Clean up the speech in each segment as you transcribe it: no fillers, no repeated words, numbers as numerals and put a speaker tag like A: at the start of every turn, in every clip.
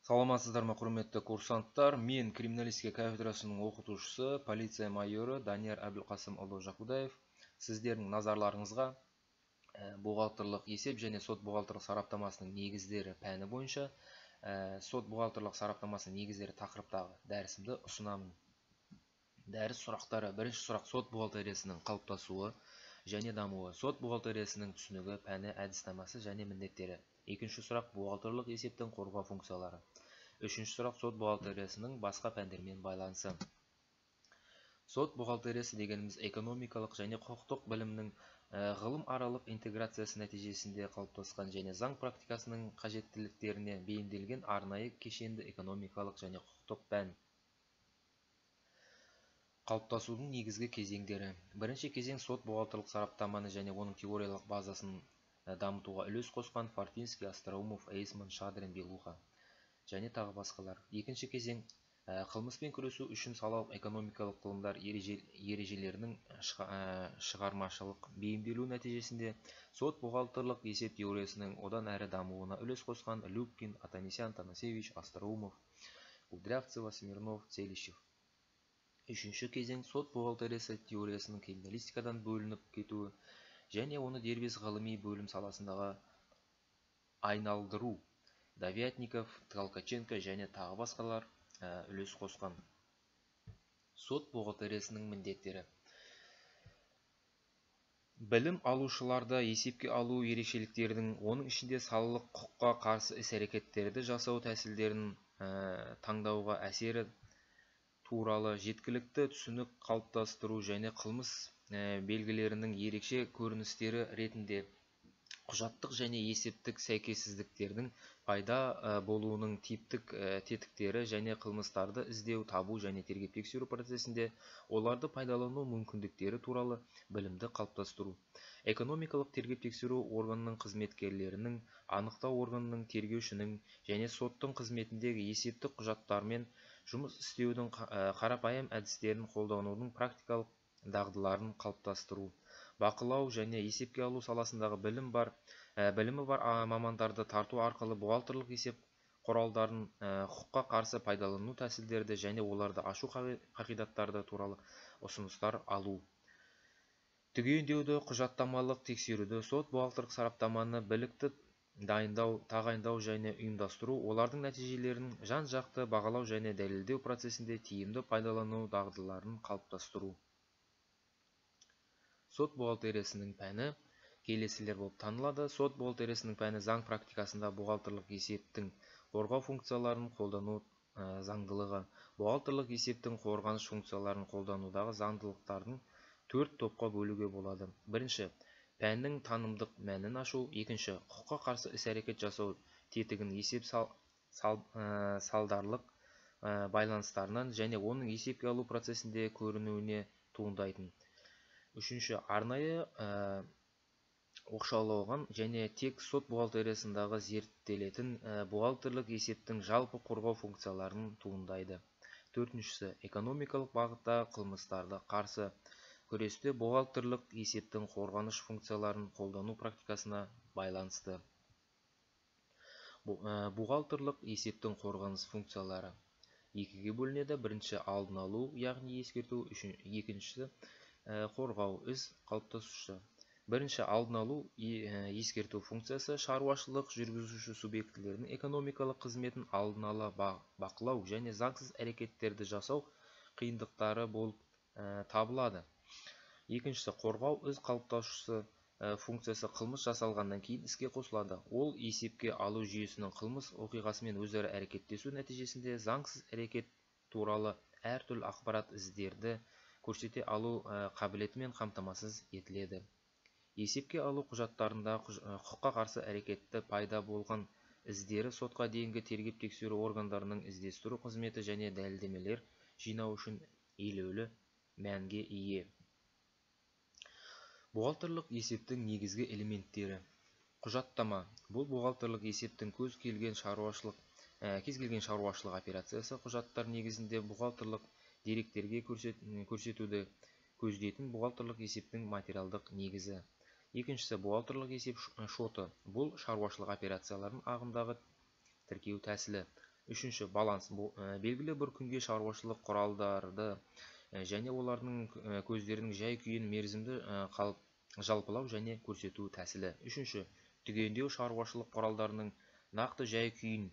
A: Саламатсыздар ма, құрметті курсанттар! Мен криминалистика кафедрасының оқытушысы, полиция майоры Данияр Әбілқасымұлы Жақудаев. Сіздердің назарларыңызға бухгалтерлық есеп және сот бухгалтерлық сараптамасының негіздері пәні бойынша сот бухгалтерлық сараптамасының негіздері тақырыптағы дәрісімді ұсынамын. Дәріс сұрақтары. Бірінші сұрақ: сот бухгалтериясының қалыптасуы және дамуы. Сот бухгалтериясының түсінігі, пәні, әдіснамасы және міндеттері. Екінші сұрақ: бухгалтерлық есептің қорғау функциялары. Үшінші сұрақ: сот бухгалтериясының басқа пәндермен байланысы. Сот бухгалтериясы дегеніміз экономикалық және құқықтық білімнің ғылым аралық интеграциясы нәтижесінде қалыптасқан және заң практикасының қажеттіліктеріне бейімделген арнайы кешенді экономикалық және құқықтық пән. Қалыптасудың негізгі кезеңдері. Бірінші кезең: сот бухгалтерлық сараптаманы және оның теориялық базасын дамытуға үлес қосқан Фортинский, Остроумов, Эйсман, Шадрин, Белуха және тағы басқалар. Екінші кезең: қылмыспен күресу үшін салалық экономикалық ғылымдар ережелерінің шығармашылық бейімделуі нәтижесінде сот бухгалтерлық есеп теориясының одан әрі дамуына үлес қосқан Любкин, Атанесян, Танасевич, Остроумов, Кудрявцева, Смирнов, Целищев. Үшінші кезең: сот бухгалтериясы теориясының криминалистикадан бөлініп кетуі және оны дербес ғылыми бөлім саласындағы айналдыру Давятников, Толкаченко және тағы басқалар үлес қосқан. Сот бухгалтериясының міндеттері. Білім алушыларда есепке алу ерекшеліктерінің, оның ішінде салалық құқыққа қарсы іс-әрекеттерді жасау тәсілдерін таңдауға әсері туралы жеткілікті түсінік қалыптастыру және қылмыс белгілерінің ерекше көріністері ретінде құжаттық және есептік сәйкессіздіктердің пайда болуының типтік тетіктері және қылмыстарды іздеу, табу және тергеп-тексеру процесінде оларды пайдалану мүмкіндіктері туралы білімді қалыптастыру. Экономикалық тергеп-тексеру органының қызметкерлерінің, анықтау органының, тергеушінің және соттың қызметіндегі есептік құжаттармен жұмыс істеудің қарапайым әдістерін қолданудың практикалық дағдыларын қалыптастыру. Бақылау және есепке алу саласындағы білімі бар мамандарды тарту арқылы бухгалтерлық есеп құралдарын құқыққа қарсы пайдалану тәсілдерді және оларды ашу қағидаттары туралы ұсыныстар алу. Түгендеуді, құжаттамалық тексеруді, сот бухгалтерлық сараптаманы білікті дайындау, тағайындау және ұйымдастыру, олардың нәтижелерін жан-жақты бағалау және дәлелдеу процесінде тиімді пайдалану дағдыларын қалыптастыру. Сот бухгалтериясының пәні келесілер болып танылады. Сот бухгалтериясының пәні заң практикасында бухгалтерлық есептің қорғау функцияларын қолдану заңдылығы. Бухгалтерлық есептің қорғаныш функцияларын қолданудағы заңдылықтардың төрт топқа бөлуге болады. Бірінші, пәннің танымдық мәнін ашу. Екінші, құқыққа қарсы іс-әрекет жасау тетігін есеп салдарлық байланыстарынан және оның есепке алу процесінде көрінуіне туындайтын. Үшінші, арнайы оқшауланған және тек сот бухгалтериясындағы зерттелетін бухгалтерлік есептің жалпы қорғау функцияларын туындайды. Төртіншісі, экономикалық бағытта қылмыстарды қарсы күресте бухгалтерлік есептің қорғаныш функцияларын қолдану практикасына байланысты. Бухгалтерлік есептің қорғаныс функциялары екіге бөлінеді. Бірінші, алдын алу, яғни ескерту. Екіншісі, қорғау, із қалыптасушы. Бірінші, алдын алу, ескерту функциясы шаруашылық жүргізуші субъектілерінің экономикалық қызметін алдын ала бақылау және заңсыз әрекеттерді жасау қиындықтары болып табылады. Екіншісі, қорғау, із қалыптасушы функциясы қылмыс жасалғаннан кейін іске қосылады. Ол есепке алу жүйесінің қылмыс оқиғасымен өзара әрекеттесу нәтижесінде заңсыз әрекет туралы әртүрлі ақпарат іздерді көрсете алу қабілетімен қамтамасыз етіледі. Есепке алу құжаттарында құқыққа қарсы әрекетті пайда болған іздері сотқа дейінгі тергеп-тексеру органдарының іздестіру қызметі және дәлелдемелер жинау үшін елеулі мәнге ие. Бухгалтерлік есептің негізгі элементтері. Құжаттама. Бұл бухгалтерлік есептің кез келген шаруашылық операциясы құжаттар негізінде бухгалтерлік деректерге көрсетуді көздейтін бухгалтерлік есептің материалдық негізі. Екіншісі, бухгалтерлік есеп шоты. Бұл шаруашылық операцияларын ағымдағы тіркеу тәсілі. Үшінші, баланс. Белгілі бір күнге шаруашылық құралдарды және олардың көздерінің жай-күйін мерзімді жалпылау және көрсету тәсілі. Үшінші, түгендеу шаруашылық құралдарының нақты жай-күйін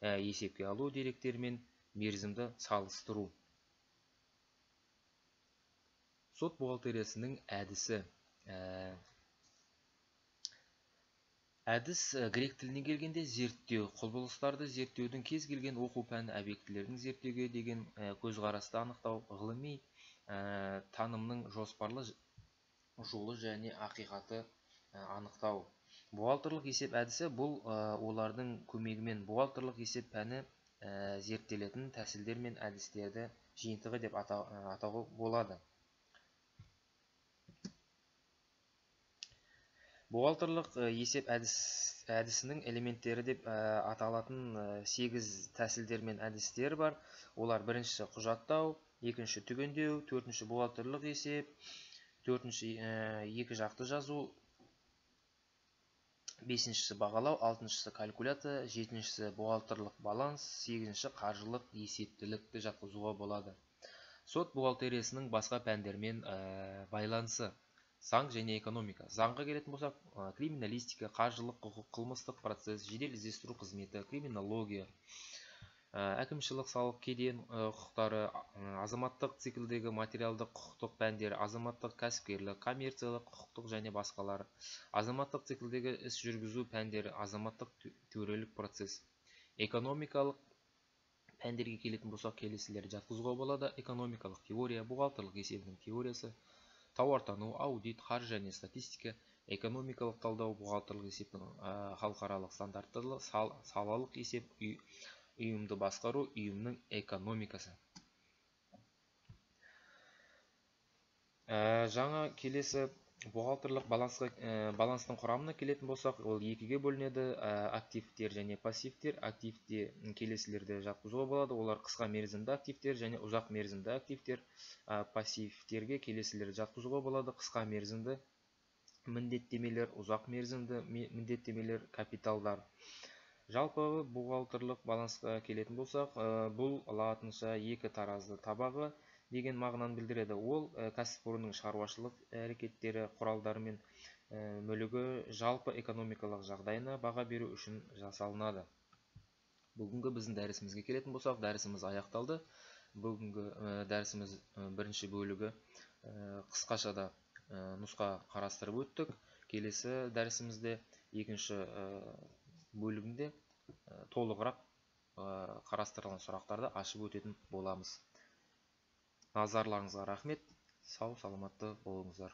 A: есепке алу деректерімен мерзімді салыстыру. Сот бухгалтериясының әдісі. Әдіс грек тілінен келгенде зерттеу, құбылыстарды зерттеудің кез келген оқу пәні объектілердің зерттеуге деген көзқарасты анықтау, ғылыми танымның жоспарлы жолы және ақиқаты анықтау. Бухгалтерлік есеп әдісі бұл олардың көмегімен бухгалтерлік есеп пәні зерттелетін тәсілдер мен әдістерді жиынтығы деп атауға болады. Бухгалтерлік есеп әдісінің элементтері деп аталатын 8 тәсілдер мен әдістер бар. Олар: біріншісі құжаттау, екінші түгендеу, төртінші бухгалтерлік есеп, төртінші екі жақты жазу, бесіншісі бағалау, алтыншысы калькуляция, жетіншісі бухгалтерлік баланс, сегізінші қаржылық есептілікті жатқызуға болады. Сот бухгалтериясының басқа пәндермен байланысы. Заң және экономика. Заңға келетін болсақ, криминалистика, қаржылық құқық, қылмыстық процесс, жедел іздестіру қызметі, криминология, әкімшілік салық, кеден құқықтары, азаматтық циклдегі материалдық құқықтық пәндер, азаматтық кәсіпкерлік, коммерциялық құқықтық және басқалар, азаматтық циклдегі іс жүргізу пәндері, азаматтық төрелік процесс. Экономикалық пәндерге келетін болсақ, келесілерді жатқызуға болады: экономикалық теория, бухгалтерлік есебінің теориясы, тауартану, аудит, қаржы және статистика, экономикалық талдау, бухгалтерлік есептің халықаралық стандарттары, салалық есеп, ұйымды басқару, ұйымның экономикасы. Жаңа келесі бухгалтерлік баланстың құрамына келетін болсақ, ол екіге бөлінеді: активтер және пассивтер. Активте келесілерді жатқызуға болады. Олар қысқа мерзімді активтер және ұзақ мерзімді активтер. Пассивтерге келесілерді жатқызуға болады: қысқа мерзімді міндеттемелер, ұзақ мерзімді міндеттемелер, капиталдар. Жалпы бухгалтерлік балансқа келетін болсақ, бұл латынша екі таразды табағы деген мағынаны білдіреді. Ол кәсіпорынның шаруашылық әрекеттері, құралдары мен мүлігі жалпы экономикалық жағдайына баға беру үшін жасалынады. Бүгінгі біздің дәрісімізге келетін болсақ, дәрісіміз аяқталды. Бүгінгі дәрісіміз бірінші бөлігі қысқашада нұсқа қарастырып өттік. Келесі дәрісімізде екінші бөлігінде толығырақ қарастырылған сұрақтарды ашып өтетін боламыз. Назарларыңызға рахмет. Сау саламатты болыңыздар.